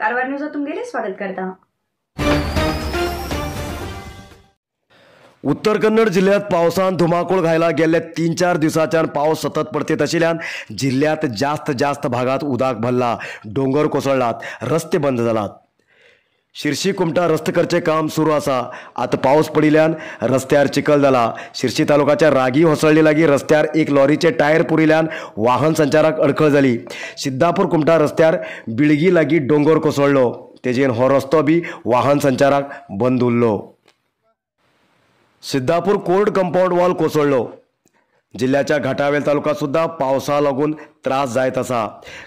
कारवार न्यूजात तुमगेले स्वागत करता। उत्तर कन्नड जिल्ह्यात पावसान धुमाकूळ घायला गेल्ले 3-4 दिवसाच्यान पावस सतत पडतेत आशिल्ल्यान जिल्ह्यात जास्त जास्त भागात उदक भरला, डोंगर कोसळलात, रस्ते बंद जालात। शिरशी कुमटा रस्ते करचे काम सुरू आसा। आतां पावस पडिल्ल्यान रस्त्यार चिखल जाला। शिरशी तालुक्याच्या रागी होसळ्ळी लागीं रस्त्यार एक लॉरीचे टायर पुरिल्ल्यान वाहन संचाराक अडखळ जाली। सिद्धापूर कुमटा रस्त्यार बिळगी लागीं डोंगर कोसळ्ळो, तेजेन हो रस्तो बी वाहन संचाराक बंद उरलो। सिद्धापूर कोर्ट कंपाऊंड वॉल कोसळ्ळो। जिल्ह्याच्या घाटावेल तालुक्यात सुद्धा पावसा लागून त्रास जायत आसा।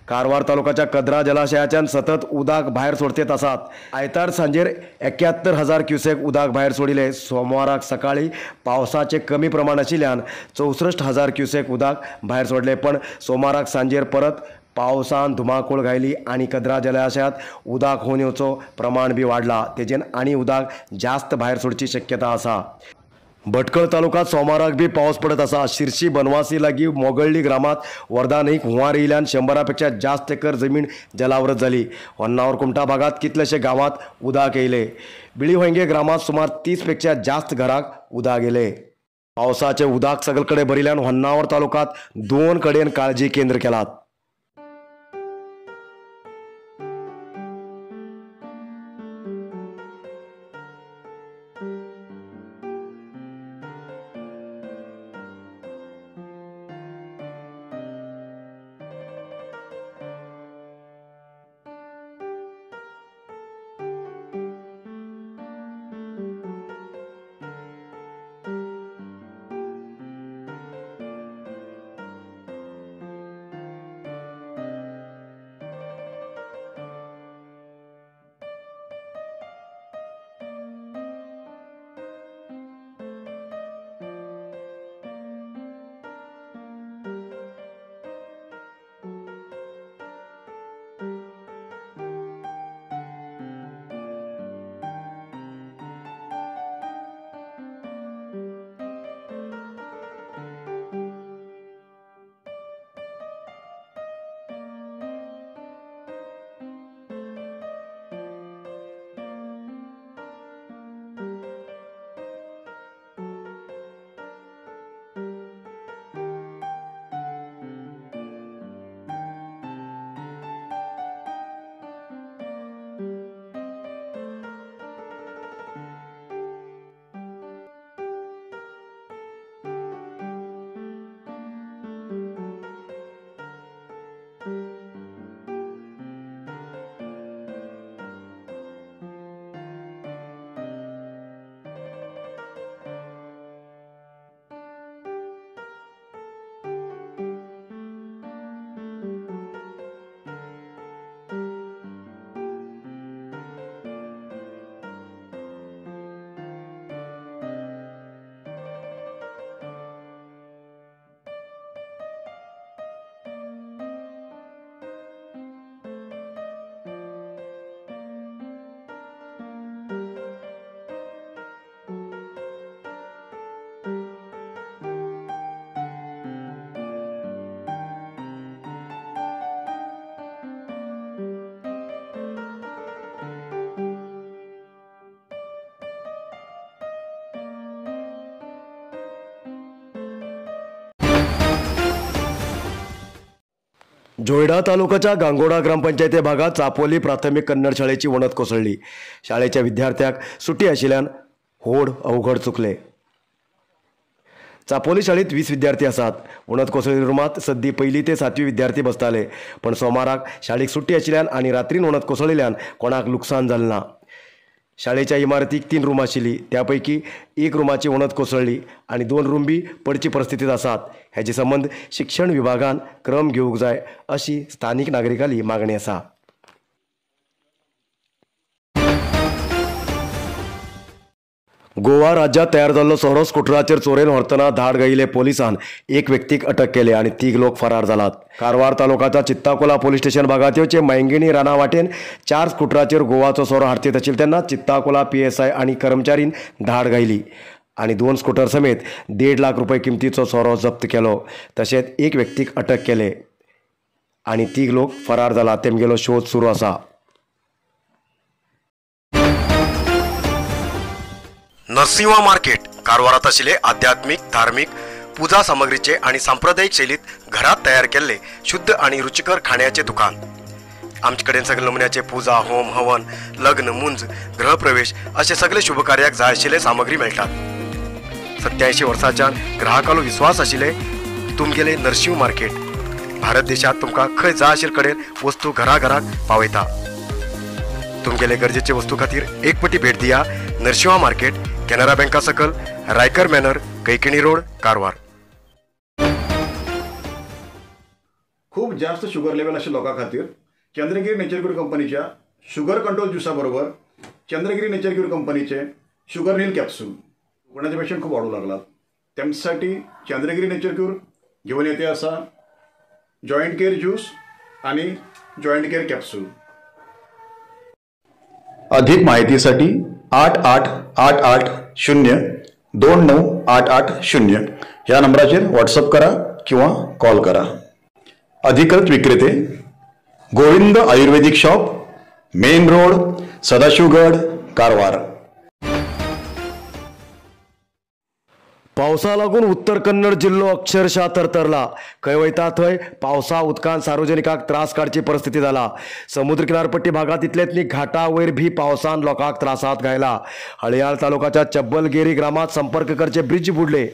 कारवार तालुक्याच्या कद्रा जलाशयाच्यान सतत उदक भायर सोडतेत आसात। आयतार सांजेर 71,000 क्युसेक उदक भायर सोडिले। सोमवाराक सकाळी पावसाचे कमी प्रमाण आशिल्ल्यान 64,000 क्युसेक उदक भायर सोडले, पण सोमाराक सांजेर परत पावसान धुमाकूळ घायली आनी कद्रा जलाशयात उदक होवन येवचो प्रमाण बी वाडला, तेजेन आनी उदक जास्त भायर सोडची शक्यता आसा। भटकळ तालुक्यात सोमाराक बी पावस पडत आसा। शिरशी बनवासी लागीं मोगळ्ळी ग्रामात वर्धा न्हंयक हुंवार येयल्यान 100 पेक्षा जास्त एकर जमीन जलावृत जाली। होन्नावर कुमटा भागात कितलेशे गांवांत उदक येयले। बिळीहोंगे ग्रामात सुमार 30 पेक्षा जास्त घराक उदक गेले। पावसाचे उदक सगळे कडेन भरिल्ल्यान होन्नावर तालुक्यात 2 कडेन काळजी केंद्र केलात। जोयडा तालुक्याच्या गांगोडा ग्रामपंचायती भागात चापोली प्राथमिक कन्नड शाळेची वणत कोसळ्ळी। शाळेच्या विद्यार्थ्यांक सुटी आशिल्ल्यान होड अवघड चुकले। चापोली शाळेत 20 विद्यार्थी आसात। वणत कोसळिल्ल्या रुमात सद्दी 1 ते 7वी विद्यार्थी बसताले, पण सोमाराक शाळेक सुटी आशिल्ल्यान आनी रात्रीन वणत कोसळिल्ल्यान कोणाक लुकसाण जालें ना। शाळेच्या इमारतीक 3 रूम आशिल्ली, त्यापैकी 1 रुमाची वणत कोसळ्ळी आनी 2 रूम बी पडची परिस्थितीत आसात। हेजे संबंद शिक्षण विभागान क्रम घेवंक जाय अशी स्थानिक नागरिकांली मागणी आसा। गोवा राज्यात तयार जाल्लो सोरो स्कुटराचेर चोरयेन व्हरतना धाड घायिल्ले पोलिसान एक व्यक्तीक अटक केले आनी 3 लोक फरार जालात। कारवार तालुक्याच्या चित्ताकोला पोलीस स्टेशन भागात येवचे मैंगिणी राना वाटेन 4 स्कुटराचेर गोवाचो सोरो हाडतीत आशिल्ले तेन्ना चित्ताकोला PSI आनी कर्मचारीन धाड घायली आनी 2 स्कुटर समेत 1.5 लाख रुपये किमतीचो सोरो जप्त केलो। तशेंच एक व्यक्तीक अटक केले आनी 3 लोक फरार जाला। तेमगेलो शोध सुरू आसा। नरसिंहा मार्केट कारवारात आशिल्ले आध्यात्मिक, धार्मिक पूजा सामग्रीचे आणि सांप्रदायिक शैलीत घरात तयार केल्ले शुद्ध आणि रुचिकर खाण्याचे दुकान। आमचे कडेन सगळे नमुन्याचे पूजा, होम, हवन, लग्न, मुंज, गृहप्रवेश असे सगळे शुभकार्याक जाय आशिल्ले सामग्री मेळटात। 87 वर्सांच्यान ग्राहकालो विश्वास आशिल्ले तुमगेले नरसिंह मार्केट भारत देशात तुमकां खंय जाय आशिल्ले कडेन वस्तू घराघराक पावयता। तुमगेले गरजेचे वस्तू खातीर एक पटी भेट दिया नरसिंहा मार्केट, केनरा बँका सकल, रायकर मॅनर, कैकिणी रोड, कारवार। खूप जास्त शुगर लेवल आशिल्ल्या लोकां खातीर चंद्रगिरी नेचर क्यूर कंपनीच्या शुगर कंट्रोल ज्युसा बरोबर चंद्रगिरी नेचर क्यूर कंपनीचे शुगर नील कॅप्सूल कोणाचे पेशंट खूप वाढू लागलात त्यांच्यासाठी चंद्रगिरी नेचर क्यूर घेऊन येते असा जॉईंट केअर ज्यूस आणि जॉईंट केअर कॅप्सूल। अधिक माहितीसाठी 888 8 0 2 9 8 8 0 या नंबराचेर व्हॉट्सअप करा किंवा कॉल करा। अधिकृत विक्रेते Govind Ayurvedic shop, main road, Sadashivgad, Karwar. पावसा लागून उत्तर कन्नड जिल्लो अक्षरशः तरतरला। खंय वयता थंय पावसा उदकान सार्वजनिकाक त्रास काडची परिस्थिती जाला। समुद्र किनारपट्टी भागात इतलेच न्ही घाटा वयर भी पावसान लोकांक त्रासात घायला। हळयाळ तालुकाच्या चब्बलगेरी ग्रामात संपर्क करचे ब्रिज बुडले,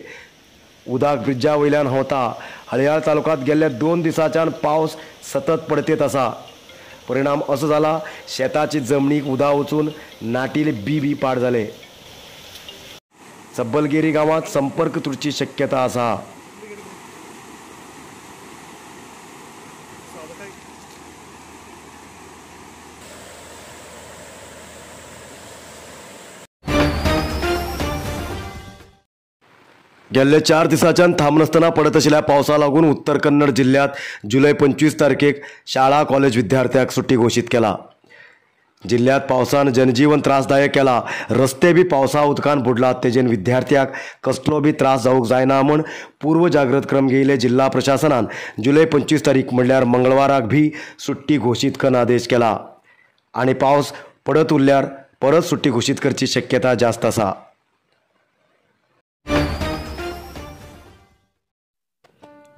उदक ब्रिजा वयल्यान होता। हळयाळ तालुक्यात गेल्ल्या 2 दिसांच्यान पावस सतत पडतेत आसा। परिणाम असो जाला शेताची जमनीक उदक वचून नाटील बी बी पाड जाले। चब्बलगेरी गांवात संपर्क तुटची शक्यता आसा। गेल्ले 4 दिसांच्यान थांबनासतना पडत आशिल्ल्या पावसा लागून उत्तर कन्नड जिल्ह्यात जुलय 25 तारखेक शाळा कॉलेज विद्यार्थ्यांक सुट्टी घोशीत केला। जिल्ह्यात पावसान जनजीवन त्रासदायक केला। रस्ते बी पावसा उदकान बुडलात, तेजेन विद्यार्थ्यांक कसलो बी त्रास जावंक जायना म्हूण पूर्व जागृत क्रम घेयले जिल्हा प्रशासनान जुलय 25 तारीख म्हणल्यार मंगळवाराक भी सुट्टी घोशीत करून आदेश केला आनी पावस पडत उरल्यार परत सुट्टी घोशीत करची शक्यता जास्त आसा।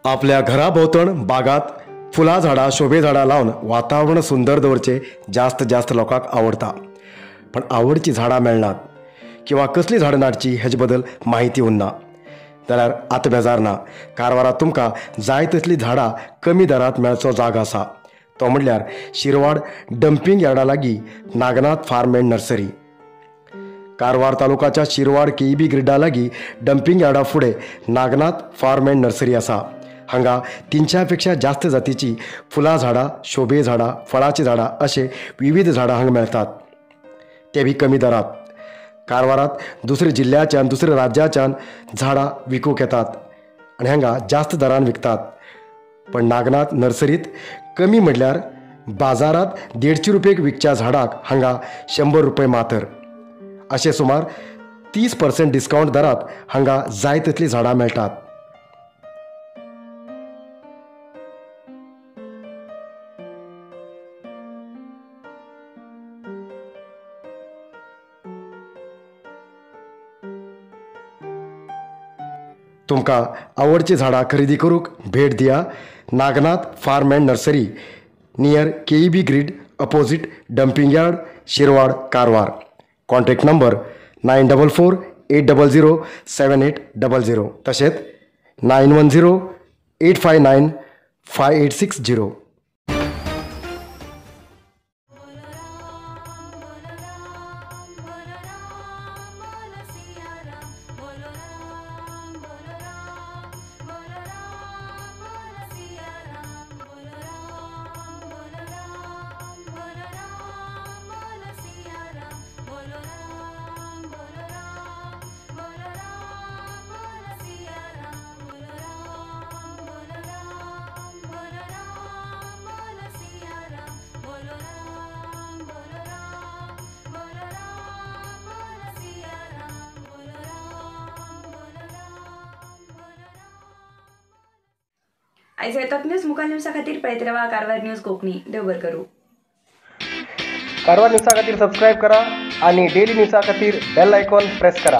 आपल्या घरा भोंवतण बागात फुलां झाडां, शोभे झाडां लावन वातावरण सुंदर दवरचें जास्त जास्त लोकांक आवडटा, पण आवडची झाडां मेळनात किंवा कसलीं झाडां नाडची हेजे बद्दल म्हायती उरना जाल्यार आतां बेजार ना। कारवारात तुमकां जाय तसलीं झाडां कमी दरांत मेळचो जागो आसा, तो म्हणल्यार शिरवाड डंपींग यार्डा लागीं Nagnath farm and nursery. Karwar तालुकाच्या Shirwad केईबी ग्रिडा लागीं डंपींग यार्डा फुडें नागनाथ फार्म अँड नर्सरी आसा। हांगा 300 पेक्षा जास्त जातीची फुलां झाडां, शोभे झाडां, फळाची झाडां असे विविध झाडां हांगा मेळटात, ते बी कमी दरात। कारवारात दुसऱ्या जिल्ह्याच्यान दुसऱ्या राज्याच्यान झाडां विकूंक येतात आनी हांगा जास्त दरान विकतात, पण नागनाथ नर्सरीत कमी म्हणल्यार बाजारात 150 रुपये विकच्या झाडाक हांगा 100 रुपये मातर असे सुमार 30% डिस्कावंट दरात हांगा जाय तितलीं झाडां मेळटात। तुमकां आवडची झाडां खरेदी करूंक भेट दिया Nagnath farm and nursery, near KEB grid, opposite dumping yard, Shirwad, Karwar. Contact number 944 800 7800 तशेंच 910 859 5860। आयज येतात न्यूज मुखार न्यूजा खातीर पळयत रावा कारवार न्यूज कोंकणी। देव बरें करूं। कारवार न्यूजा खातीर सबस्क्रायब करा आणि डेली न्यूजा खातीर बेल आयकॉन प्रेस करा।